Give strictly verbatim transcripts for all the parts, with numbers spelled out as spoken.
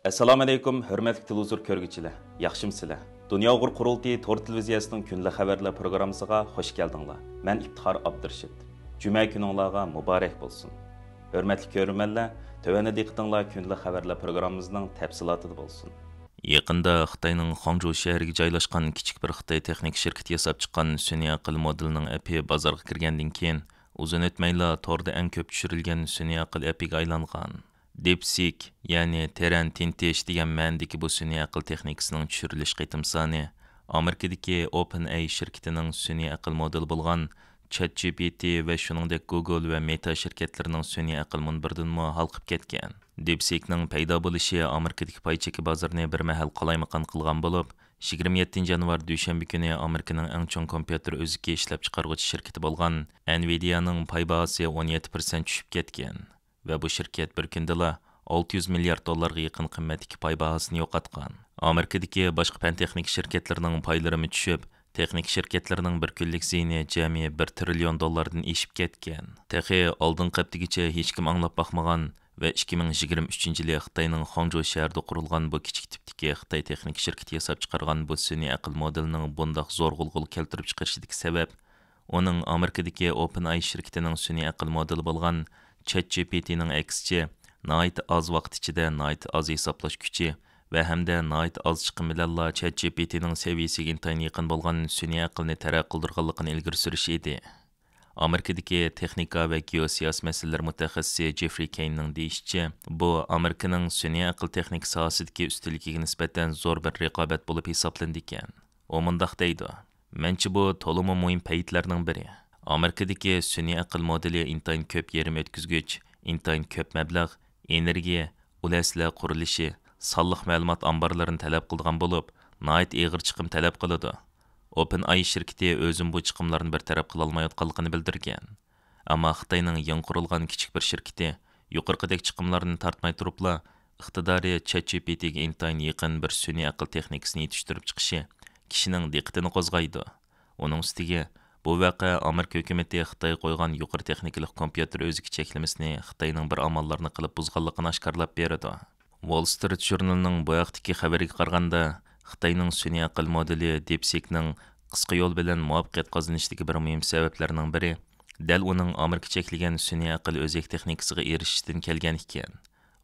ئەسسالامۇئەلەيكۇم، ھۆرمەتلىك تېلېۋىزور كۆرگۈچىلەر، ياخشىمۇسىلەر؟ دۇنيا ئۇيغۇر قۇرۇلتىيى تور تېلېۋىزىيەسىنىڭ كۈندىلىك خەۋەرلەر پروگراممىسىغا خوش كەلدىڭلار. مەن ئىپتىخار ئابدۇرېشىت. جۈمە كۈنۈڭلارغا مۇبارەك بولسۇن. ھۆرمەتلىك كۆرۈرمەنلەر، تۆۋەندە دىققىتىڭلار كۈندىلىك خەۋەرلەر پروگراممىمىزنىڭ تەپسىلاتىدا بولسۇن. يېقىندا خىتاينىڭ خۇاڭجۇ شەھىرىگە جايلاشقان كىچىك بىر خىتاي تېخنىكا شىركىتى ياساپ چىققان سۈنئىي ئەقىل مودېلىنىڭ ئەپى بازارغا كىرگەندىن كېيىن، ئۇزۇن ئۆتمەيلا توردا ئەڭ كۆپ چۈشۈرۈلگەن سۈنئىي ئەقىل ئەپىگە ئايلانغان. دىپسىك، يەنى تېرەن تىنتىش دېگەن مەنىدىكى بۇ سۈنئىي ئەقىل تېخنىكىسىنىڭ چۈشۈرۈلۈش قېتىم سانى ئامېرىكىدىكى ئوپېن ئەي شىركىتىنىڭ سۈنئىي ئەقىل مودېلى بولغان چات جى پى تى ۋە شۇنىڭدەك گۇگل ۋە مېتا شىركەتلىرىنىڭ سۈنئىي ئەقىل مۇنبىرىدىنمۇ ھالقىپ كەتكەن. دىپسىكنىڭ پەيدا بولۇشى ئامېرىكىدىكى پاي چېكى بازىرىنى بىر مەھەل قالايمىقان قىلغان بولۇپ، يىگىرمە يەتتىنچى يانۋار دۈشەنبە كۈنى ئامېرىكىنىڭ ئەڭ چوڭ كومپيۇتېر ئۆزىكى ئىشلەپچىقارغۇچى شىركىتى بولغان ئەنۋىدىيانىڭ پاي باھاسى ئون يەتتە پىرسەنت چۈشۈپ كەتكەن. ۋە بۇ شىركەت بىر كۈندىلا ئالتە يۈز مىليارد دوللارغا يېقىن قىممەتتىكى پاي باھاسىنى يوقاتقان. ئامېرىكىدىكى باشقا پەن تېخنىكا شىركەتلىرىنىڭ پايلىرىمۇ چۈشۈپ، تېخنىكا شىركەتلىرىنىڭ بىر كۈنلۈك زىيىنى جەمئىي بىر تىرىليون دوللاردىن ئېشىپ كەتكەن. تېخى ئالدىنقى ھەپتىگىچە ھېچكىم ئاڭلاپ باقمىغان ۋە ئىككى مىڭ يىگىرمە ئۈچىنچى يىلى خىتاينىڭ خۇاڭجۇ شەھىرىدە قۇرۇلغان بۇ كىچىك تىپتىكى خىتاي تېخنىكا شىركىتى ياساپ چىقارغان بۇ سۈنئىي ئەقىل مودېلىنىڭ بۇنداق زور غۇلغۇلا كەلتۈرۈپ چىقىرىشىدىكى سەۋەب، ئۇنىڭ ئامېرىكىدىكى ئوپېن ئاي شىركىتىنىڭ سۈنئىي ئەقىل مودېلى بولغان چات جى پى تىنىڭ ئەكسىچە، ناھايىتى ئاز ۋاقىت ئىچىدە ناھايىتى ئاز ھېسابلاش كۈچى ۋە ھەمدە ناھايىتى ئاز چىقىم بىلەنلا چات جى پى تىنىڭ سەۋىيەسىگە ئىنتايىن يېقىن بولغان سۈنئىي ئەقىلنى تەرەققىي قىلدۇرغانلىقىنى ئىلگىرى سۈرۈش ئىدى. ئامېرىكىدىكى تېخنىكا ۋە گېئوسىياسىي مەسىلىلەر مۇتەخەسسىسى جېفرى كېيننىڭ دېيىشىچە، بۇ ئامېرىكىنىڭ سۈنئىي ئەقىل تېخنىكا ساھەسىدىكى ئۈستۈنلۈكىگە نىسبەتەن زور بىر رىقابەت بولۇپ ھېسابلىنىدىكەن. ئۇ مۇنداق دەيدۇ: مەنچە بۇ تولىمۇ مۇھىم پەيتلەرنىڭ بىرى. ئامېرىكىدىكى سۈنئىي ئەقىل مودېلى ئىنتايىن كۆپ يېرىم ئۆتكۈزگۈچ، ئىنتايىن كۆپ مەبلەغ، ئېنېرگىيە، ئۇلار ئەسلىھە قۇرۇلۇشى، سانلىق مەلۇمات ئامبارلىرىنى تەلەپ قىلىدىغان بولۇپ، ناھايىتى ئېغىر چىقىم تەلەپ قىلىدۇ. ئوپېن ئاي شىركىتى ئۆزىمۇ بۇ چىقىملارنى بىر تەرەپ قىلالمايۋاتقانلىقىنى بىلدۈرگەن. ئەمما خىتاينىڭ يېڭى قۇرۇلغان كىچىك بىر شىركىتى يۇقىرىقىدەك چىقىملارنى تارتماي تۇرۇپلا، ئىقتىدارى چات جى پى تىگە ئىنتايىن يېقىن بىر سۈنئىي ئەقىل تېخنىكىسىنى يېتىشتۈرۈپ چىقىشى كىشىنىڭ دىققىتىنى قوزغايدۇ. ئۇنىڭ ئۈستىگە، بۇ ۋەقە ئامېرىكا ھۆكۈمىتى خىتايغا قويغان يۇقىرى تېخنىكىلىق كومپيۇتېر ئۆزىكى چەكلىمىسىنى خىتاينىڭ بىر ئاماللارنى قىلىپ بۇزغانلىقىنى ئاشكارىلاپ بېرىدۇ. ۋول سترىت ژۇرنىلىنىڭ بۇ ھەقتىكى خەۋىرىگە قارىغاندا، خىتاينىڭ سۈنئىي ئەقىل مودېلى دىپسىكنىڭ قىسقا يول بىلەن مۇۋەپپەقىيەت قازىنىشىدىكى بىر مۇھىم سەۋەبلەرنىڭ بىرى، دەل ئۇنىڭ ئامېرىكا چەكلىگەن سۈنئىي ئەقىل ئۆزەك تېخنىكىسىغا ئېرىشىشتىن كەلگەن ئىكەن.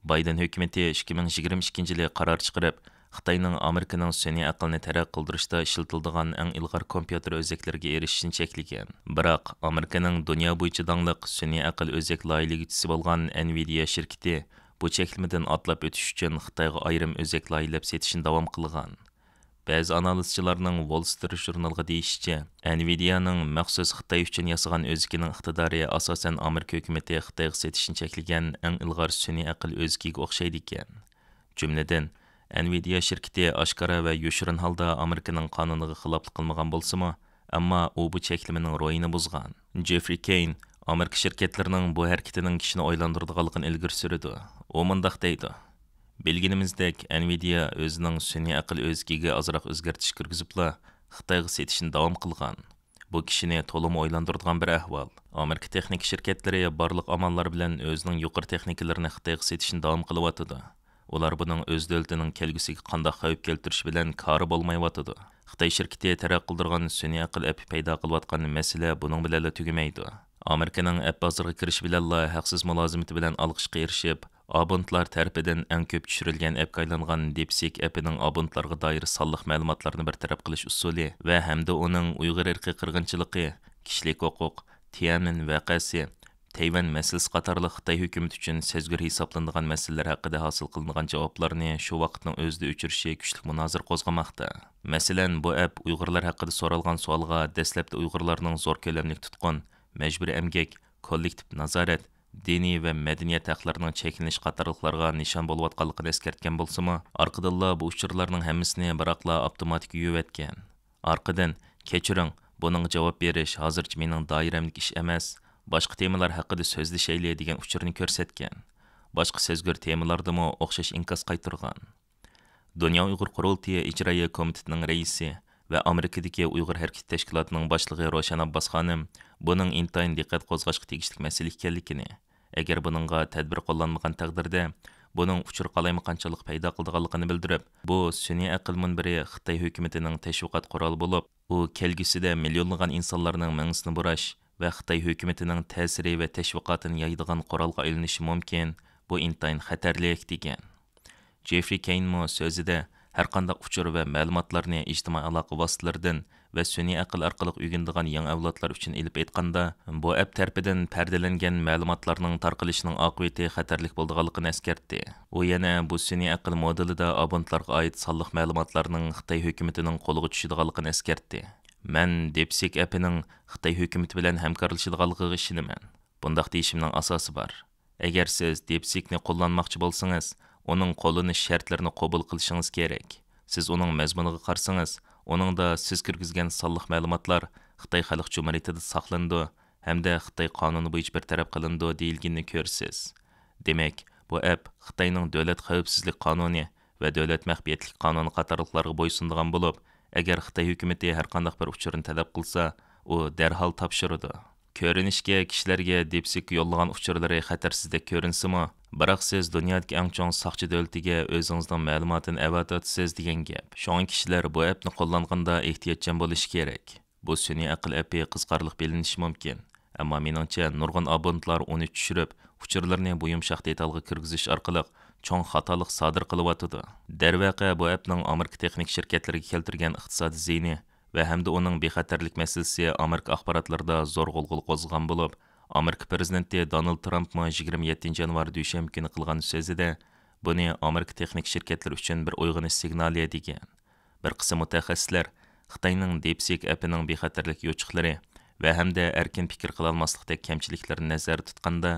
بايدېن ھۆكۈمىتى ئىككى مىڭ يىگىرمە ئىككىنچى يىلى قارار چىقىرىپ، خىتاينىڭ ئامېرىكىنىڭ سۈنئىي ئەقىلنى تەرەققىي قىلدۇرۇشتا ئىشلىتىلىدىغان ئەڭ ئىلغار كومپيۇتېر ئۆزەكلىرىگە ئېرىشىشنى چەكلىگەن. بىراق، ئامېرىكىنىڭ دۇنيا بويىچە داڭلىق سۈنئىي ئەقىل ئۆزەك لايىھىلىگۈچىسى بولغان ئەنۋىدىيە شىركىتى بۇ چەكلىمىدىن ئاتلاپ ئۆتۈش ئۈچۈن خىتايغا ئايرىم ئۆزەك لايىھىلەپ سېتىشنى داۋام قىلغان. بەزى ئانالىزچىلارنىڭ ۋول سترىت ژۇرنالىغا دېيىشىچە، ئەنۋىدىيەنىڭ مەخسۇس خىتاي ئۈچۈن ياسىغان ئۆزىكىنىڭ ئىقتىدارى ئاساسەن ئامېرىكا ھۆكۈمىتى خىتايغا سېتىشنى چەكلىگەن ئەڭ ئىلغار سۈنئىي ئەقىل ئۆزىكىگە ئوخشايدىكەن. جۈملىدىن، ئەنۋىدىيە شىركىتى ئاشكارا ۋە يوشۇرۇن ھالدا ئامېرىكىنىڭ قانۇنىغا خىلاپلىق قىلمىغان بولسىمۇ، ئەمما ئۇ بۇ چەكلىمىنىڭ روھىنى بۇزغان. جېفرى كېين ئامېرىكا شىركەتلىرىنىڭ بۇ ھەرىكىتىنىڭ كىشىنى ئويلاندۇرىدىغانلىقىنى ئىلگىرى سۈرىدۇ. ئۇ مۇنداق دەيدۇ: بىلگىنىمىزدەك، ئەنۋىدىيە ئۆزىنىڭ سۈنئىي ئەقىل ئۆزىكىگە ئازراق ئۆزگەرتىش كىرگۈزۈپلا، خىتايغا سېتىشنى داۋام قىلغان. بۇ كىشىنى تولىمۇ ئويلاندۇرىدىغان بىر ئەھۋال. ئامېرىكا تېخنىكا شىركەتلىرى بارلىق ئاماللار بىلەن ئۆزىنىڭ يۇقىرى تېخنىكىلىرىنى خىتايغا سېتىشنى داۋام قىلىۋاتىدۇ. ئۇلار بۇنىڭ ئۆز دۆلىتىنىڭ كەلگۈسىگە قانداق خەۋپ كەلتۈرۈشى بىلەن كارى بولمايۋاتىدۇ. خىتاي شىركىتى تەرەققىي قىلدۇرغان سۈنئىي ئەقىل ئەپى پەيدا قىلىۋاتقان مەسىلە بۇنىڭ بىلەنلا تۈگىمەيدۇ. ئامېرىكىنىڭ ئەپ بازىرىغا كىرىشى بىلەنلا ھەقسىز مۇلازىمىتى بىلەن ئالقىشقا ئېرىشىپ، ئابونتلار تەرىپىدىن ئەڭ كۆپ چۈشۈرۈلگەن ئەپكە ئايلانغان دىپسىك ئەپىنىڭ ئابونتلارغا دائىر سانلىق مەلۇماتلارنى بىر تەرەپ قىلىش ئۇسۇلى ۋە ھەمدە ئۇنىڭ ئۇيغۇر ئىرقىي قىرغىنچىلىقى، كىشىلىك ھوقۇق، تيەنئەنمېن ۋەقەسى، تەيۋەن مەسىلىسى قاتارلىق خىتاي ھۆكۈمىتى ئۈچۈن سەزگۈر ھېسابلىنىدىغان مەسىلىلەر ھەققىدە ھاسىل قىلىنىدىغان جاۋابلارنى شۇ ۋاقىتنىڭ ئۆزىدە ئۆچۈرۈشى كۈچلۈك مۇنازىرە قوزغىماقتا. مەسىلەن، بۇ ئەپ ئۇيغۇرلار ھەققىدە سورالغان سوئالغا دەسلەپتە ئۇيغۇرلارنىڭ زور كۆلەملىك تۇتقۇن، مەجبۇرىي ئەمگەك، كوللېكتىپ نازارەت، دىنىي ۋە مەدەنىيەت ھەقلىرىنىڭ چەكلىنىشى قاتارلىقلارغا نىشان بولۇۋاتقانلىقىنى ئەسكەرتكەن بولسىمۇ، ئارقىدىنلا بۇ ئۇچۇرلارنىڭ ھەممىسىنى بىراقلا ئاپتوماتىك يۇيۇۋەتكەن. ئارقىدىن، كەچۈرۈڭ، بۇنىڭغا جاۋاب بېرىش ھازىرچە مېنىڭ دائىرەمدىكى ئىش ئەمەس، باشقا تېمىلار ھەققىدە سۆزلىشەيلى دېگەن ئۇچۇرنى كۆرسەتكەن. باشقا سەزگۈر تېمىلاردىمۇ ئوخشاش ئىنكاس قايتۇرغان. دۇنيا ئۇيغۇر قۇرۇلتىيى ئىجرائىيە كومىتېتىنىڭ رەئىسى ۋە ئامېرىكىدىكى ئۇيغۇر ھەرىكىتى تەشكىلاتىنىڭ باشلىقى روشەن ئابباس خانىم بۇنىڭ ئىنتايىن دىققەت قوزغاشقا تېگىشلىك مەسىلە ئىكەنلىكىنى، ئەگەر بۇنىڭغا تەدبىر قوللانمىغان تەقدىردە، بۇنىڭ ئۇچۇر قالايمىقانچىلىق پەيدا قىلىدىغانلىقىنى بىلدۈرۈپ، بۇ سۈنئىي ئەقىل مۇنبىرى خىتاي ھۆكۈمىتىنىڭ تەشۋىقات قورالى بولۇپ، ئۇ كەلگۈسىدە مىليونلىغان ئىنسانلارنىڭ مېڭىسىنى بۇراش ۋە خىتاي ھۆكۈمىتىنىڭ تەسىرى ۋە تەشۋىقاتىنى يايىدىغان قورالغا ئايلىنىشى مۇمكىن، بۇ ئىنتايىن خەتەرلىك، دېگەن. جېفرى كەينمۇ سۆزىدە، ھەرقانداق ئۇچۇر ۋە مەلۇماتلارنى ئىجتىمائىي ئالاقە ۋاسىتىلىرىدىن ۋە سۈنئىي ئەقىل ئارقىلىق ئۆگىنىدىغان يېڭى ئەۋلادلار ئۈچۈن ئېلىپ ئېيتقاندا، بۇ ئەپ تەرىپىدىن پەردىلەنگەن مەلۇماتلارنىڭ تارقىلىشىنىڭ ئاقىۋىتى خەتەرلىك بولىدىغانلىقىنى ئەسكەرتتى. ئۇ يەنە بۇ سۈنئىي ئەقىل مودېلىدا ئابونتلارغا ئائىت سانلىق مەلۇماتلارنىڭ خىتاي ھۆكۈمىتىنىڭ قولىغا چۈشىدىغانلىقىنى ئەسكەرتتى. مەن دىپسىك ئەپىنىڭ خىتاي ھۆكۈمىتى بىلەن ھەمكارلىشىدىغانلىقىغا ئىشىنىمەن. بۇنداق دېيىشىمنىڭ ئاساسى بار. ئەگەر سىز دىپسىكنى قوللانماقچى بولسىڭىز، ئۇنىڭ قوللىنىش شەرتلىرىنى قوبۇل قىلىشىڭىز كېرەك. سىز ئۇنىڭ مەزمۇنىغا قارىسىڭىز، ئۇنىڭدا سىز كىرگۈزگەن سانلىق مەلۇماتلار خىتاي خەلق جۇمھۇرىيىتىدە ساقلىنىدۇ ھەمدە خىتاي قانۇنى بويىچە بىر تەرەپ قىلىنىدۇ دېيىلگىنىنى كۆرىسىز. دېمەك، بۇ ئەپ خىتاينىڭ دۆلەت خەۋپسىزلىك قانۇنى ۋە دۆلەت مەخپىيەتلىك قانۇنى قاتارلىقلارغا بويسۇنىدىغان بولۇپ، ئەگەر خىتاي ھۆكۈمىتى ھەرقانداق بىر ئۇچۇرنى تەلەپ قىلسا، ئۇ دەرھال تاپشۇرىدۇ. كۆرۈنۈشكە، كىشىلەرگە دىپسىك يوللىغان ئۇچۇرلىرى خەتەرسىزدەك كۆرۈنسىمۇ، بىراق سىز دۇنيادىكى ئەڭ چوڭ ساقچى دۆلىتىگە ئۆزىڭىزنىڭ مەلۇماتىنى ئەۋەتىۋاتىسىز دېگەن گەپ. شۇڭا كىشىلەر بۇ ئەپنى قوللانغاندا ئېھتىياتچان بولۇشى كېرەك. بۇ سۈنئىي ئەقىل ئەپى قىزىقارلىق بىلىنىشى مۇمكىن، ئەمما مېنىڭچە نۇرغۇن ئابونتلار ئۇنى چۈشۈرۈپ، ئۇچۇرلىرىنى بۇ يۇمشاق دېتالغا كىرگۈزۈش ئارقىلىق چوڭ خاتالىق سادىر قىلىۋاتىدۇ. دەرۋەقە، بۇ ئەپنىڭ ئامېرىكا تېخنىك شىركەتلىرىگە كەلتۈرگەن ئىقتىسادىي زىيىنى ۋە ھەمدە ئۇنىڭ بىخەتەرلىك مەسىلىسى ئامېرىكا ئاخباراتلىرىدا زور غۇلغۇلا قوزغىغان بولۇپ، ئامېرىكا پىرېزىدېنتى دونالد ترامپمۇ يىگىرمە يەتتىنچى يانۋار دۈشەنبە كۈنى قىلغان سۆزىدە، بۇنى ئامېرىكا تېخنىك شىركەتلىرى ئۈچۈن بىر ئويغىنىش سىگنالى دېگەن. بىر قىسىم مۇتەخەسسىسلەر خىتاينىڭ دىپسىك ئەپىنىڭ بىخەتەرلىك يوچۇقلىرى ۋە ھەمدە ئەركىن پىكىر قىلالماسلىقتەك كەمچىلىكلىرىنى نەزەردە تۇتقاندا،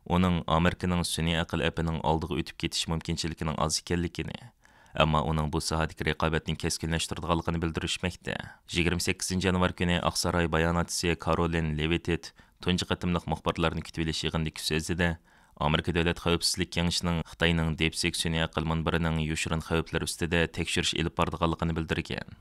ئۇنىڭ ئامېرىكىنىڭ سۈنئىي ئەقىل ئەپىنىڭ ئالدىغا ئۆتۈپ كېتىش مۇمكىنچىلىكىنىڭ ئاز ئىكەنلىكىنى، ئەمما ئۇنىڭ بۇ ساھەدىكى رىقابەتنى كەسكىنلەشتۈرىدىغانلىقىنى بىلدۈرۈشمەكتە. يىگىرمە سەككىزىنچى يانۋار كۈنى ئاقساراي باياناتچىسى كارولىن لېۋىتېت تۇنجى قېتىملىق مۇخبىرلارنى كۈتۈۋېلىش يىغىنىدىكى سۆزىدە، ئامېرىكا دۆلەت خەۋپسىزلىك كېڭىشىنىڭ خىتاينىڭ دىپسىك سۈنئىي ئەقىل مۇنبىرىنىڭ يوشۇرۇن خەۋپلىرى ئۈستىدە تەكشۈرۈش ئېلىپ بارىدىغانلىقىنى بىلدۈرگەن.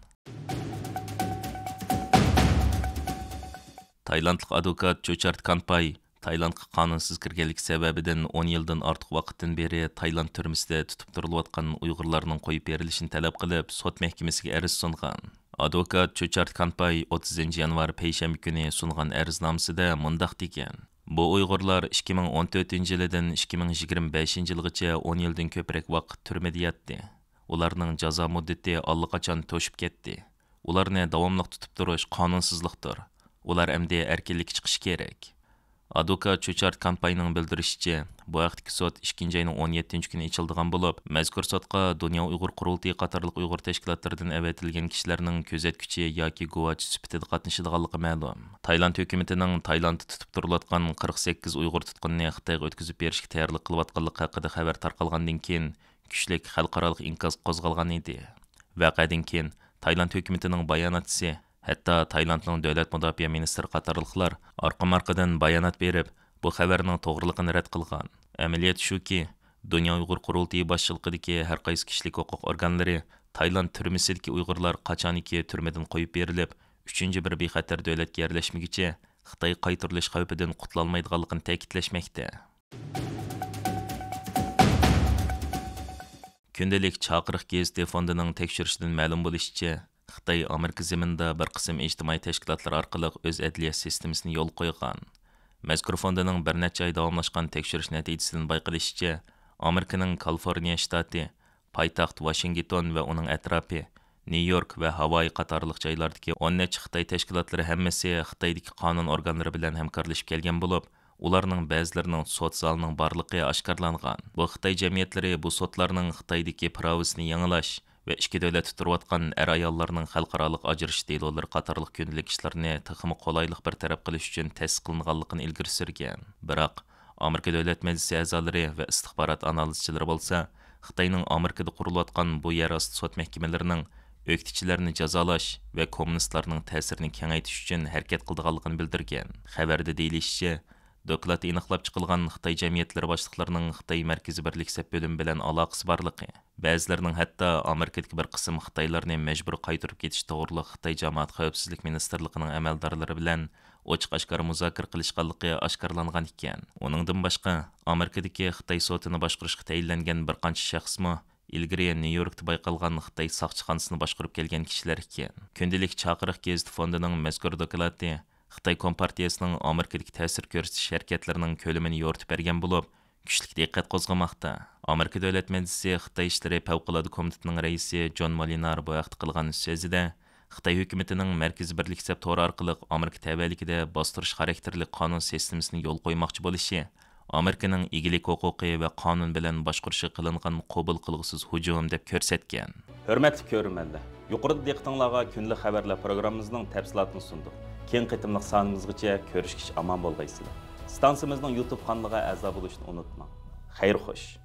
تايلاندلىق ئادۋوكات چوچارت كانپاي تايلاندقا قانۇنسىز كىرگەنلىكى سەۋەبىدىن ئون يىلدىن ئارتۇق ۋاقىتتىن بېرى تايلاند تۈرمىسىدە تۇتۇپ تۇرۇلۇۋاتقان ئۇيغۇرلارنىڭ قويۇپ بېرىلىشىنى تەلەپ قىلىپ، سوت مەھكىمىسىگە ئەرز سۇنغان. ئادۋوكات چوچارت كانپاي ئوتتۇزىنچى يانۋار پەيشەنبە كۈنى سۇنغان ئەرزنامىسىدە مۇنداق دېگەن: بۇ ئۇيغۇرلار ئىككى مىڭ ئون تۆتىنچى يىلىدىن ئىككى مىڭ يىگىرمە بەشىنچى يىلغىچە ئون يىلدىن كۆپرەك ۋاقىت تۈرمىدە ياتتى. ئۇلارنىڭ جازا مۇددىتى ئاللىقاچان توشۇپ كەتتى. ئۇلارنى داۋاملىق تۇتۇپ تۇرۇش قانۇنسىزلىقتۇر. ئۇلار ئەمدى ئەركىنلىككە چىقىشى كېرەك. ئادۋوكات چوچارت كامپاينىڭ بىلدۈرۈشىچە، بۇ ھەقتىكى سوت ئىككىنچى ئاينىڭ ئون يەتتىنچى كۈنى ئېچىلىدىغان بولۇپ، مەزكۇر سوتقا دۇنيا ئۇيغۇر قۇرۇلتىيى قاتارلىق ئۇيغۇر تەشكىلاتلىرىدىن ئەۋەتىلگەن كىشىلەرنىڭ كۆزەتكۈچى ياكى گۇۋاچى سۈپىتىدە قاتنىشىدىغانلىقى مەلۇم. تايلاند ھۆكۈمىتىنىڭ تايلاندتا تۇتۇپ تۇرۇلۇۋاتقان قىرىق سەككىز ئۇيغۇر تۇتقۇنىنى خىتايغا ئۆتكۈزۈپ بېرىشكە تەييارلىق قىلىۋاتقانلىقى ھەققىدە خەۋەر تارقالغاندىن كېيىن، كۈچلۈك خەلقئارالىق ئىنكاس قوزغالغان ئىدى. ۋەقەدىن كېيىن، تايلاند ھۆكۈمىتىنىڭ باياناتچىسى، ھەتتا تايلاندنىڭ دۆلەت مۇداپىئە مىنىستىرى قاتارلىقلار ئارقىمۇ-ئارقىدىن بايانات بېرىپ، بۇ خەۋەرنىڭ توغرىلىقىنى رەت قىلغان. ئەمەلىيەت شۇكى، دۇنيا ئۇيغۇر قۇرۇلتىيى باشچىلىقىدىكى ھەر قايسى كىشىلىك ھوقۇق ئورگانلىرى تايلاند تۈرمىسىدىكى ئۇيغۇرلار قاچانكى تۈرمىدىن قويۇپ بېرىلىپ، ئۈچىنچى بىر بىخەتەر دۆلەتكە يەرلەشمىگۈچە خىتاي قايتۇرۇلۇش خەۋپىدىن قۇتۇلالمايدىغانلىقىنى تەكىتلەشمەكتە. كۈندىلىك چاقىرىق گېزىتى فوندىنىڭ تەكشۈرۈشىدىن مەلۇم بولۇشىچە، خىتاي ئامېرىكا زېمىنىدا بىر قىسىم ئىجتىمائىي تەشكىلاتلار ئارقىلىق ئۆز ئەدلىيە سىستېمىسىنى يولغا قويغان. مەزكۇر فوندىنىڭ بىر نەچچە ئاي داۋاملاشقان تەكشۈرۈش نەتىجىسىدىن بايقىلىشىچە، ئامېرىكىنىڭ كالىفورنىيە شتاتى، پايتەخت ۋاشىنگتون ۋە ئۇنىڭ ئەتراپى، نيۇ يورك ۋە ھاۋايى قاتارلىق جايلاردىكى ئون نەچچە خىتاي تەشكىلاتلىرى ھەممىسى خىتايدىكى قانۇن ئورگانلىرى بىلەن ھەمكارلىشىپ كەلگەن بولۇپ، ئۇلارنىڭ بەزىلىرىنىڭ سوت زالىنىڭ بارلىقى ئاشكارىلانغان. بۇ خىتاي جەمئىيەتلىرى بۇ سوتلارنىڭ خىتايدىكى پىراۋىسىنى يېڭىلاش ۋە ئىچكى دۆلەتتە تۇرۇۋاتقان ئەر-ئاياللارنىڭ خەلقئارالىق ئاجرىشىش دېلولىرى قاتارلىق كۈندىلىك ئىشلىرىنى تېخىمۇ قولايلىق بىر تەرەپ قىلىش ئۈچۈن تەسىس قىلىنغانلىقىنى ئىلگىرى سۈرگەن. بىراق، ئامېرىكا دۆلەت مەجلىسى ئەزالىرى ۋە ئىستىخبارات ئانالىزچىلىرى بولسا، خىتاينىڭ ئامېرىكىدا قۇرۇلۇۋاتقان بۇ يەر ئاستى سوت مەھكىمىلىرىنىڭ ئۆكتىچىلەرنى جازالاش ۋە كوممۇنىستلارنىڭ تەسىرىنى كېڭەيتىش ئۈچۈن ھەرىكەت قىلىدىغانلىقىنى بىلدۈرگەن. خەۋەردە دېيىلىشىچە، دوكلاتتا ئېنىقلاپ چىقىلغان خىتاي جەمئىيەتلىرى باشلىقلىرىنىڭ خىتاي مەركىزىي بىرلىك سەپ بۆلۈمى بىلەن ئالاقىسى بارلىقى، بەزىلىرىنىڭ ھەتتا ئامېرىكىدىكى بىر قىسىم خىتايلارنى مەجبۇرىي قايتۇرۇپ كېتىش توغرۇلۇق خىتاي جامائەت خەۋپسىزلىك مىنىستىرلىقىنىڭ ئەمەلدارلىرى بىلەن ئوچۇق ئاشكارا مۇزاكىرە قىلىشقانلىقى ئاشكارىلانغان ئىكەن. ئۇنىڭدىن باشقا، ئامېرىكىدىكى خىتاي سوتىنى باشقۇرۇشقا تەيىنلەنگەن بىر قانچە شەخسمۇ ئىلگىرى نيۇ يوركتا بايقالغان خىتاي ساقچىخانىسىنى باشقۇرۇپ كەلگەن كىشىلەر ئىكەن. كۈندىلىك چاقىرىق گېزىتى فوندىنىڭ مەزكۇر دوكلاتى خىتاي كومپارتىيىسىنىڭ ئامېرىكىدىكى تەسىر كۆرسىتىش ھەرىكەتلىرىنىڭ كۆلىمىنى يورۇتۇپ بەرگەن بولۇپ، كۈچلۈك دىققەت قوزغىماقتا. ئامېرىكا دۆلەت مەجلىسى خىتاي ئىشلىرى پەۋقۇلئاددە كومىتېتىنىڭ رەئىسى جون مالىنار بۇ ھەقتە قىلغان سۆزىدە، خىتاي ھۆكۈمىتىنىڭ مەركىزىي بىرلىك سەپ تورى ئارقىلىق ئامېرىكا تەۋەلىكىدە باستۇرۇش خاراكتېرلىك قانۇن سىستېمىسىنى يولغا قويماقچى بولۇشى ئامېرىكىنىڭ ئىگىلىك ھوقۇقى ۋە قانۇن بىلەن باشقۇرۇشىغا قىلىنغان قوبۇل قىلغۇسىز ھۇجۇم دەپ كۆرسەتكەن. ھۆرمەتلىك كۆرۈرمەنلەر، يۇقىرىدا دىققىتىڭلارغا كۈندىلىك خەۋەرلەر پروگراممىمىزنىڭ تەپسىلاتىنى سۇندۇق. كېيىنكى قېتىملىق سانىمىزغىچە كۆرۈشكىچە ئامان بولغايسىلەر. ستانسىيىمىزنىڭ يۇتۇب قانىلىغا ئەزا بولۇشنى ئۇنتۇماڭ. خەير خوش.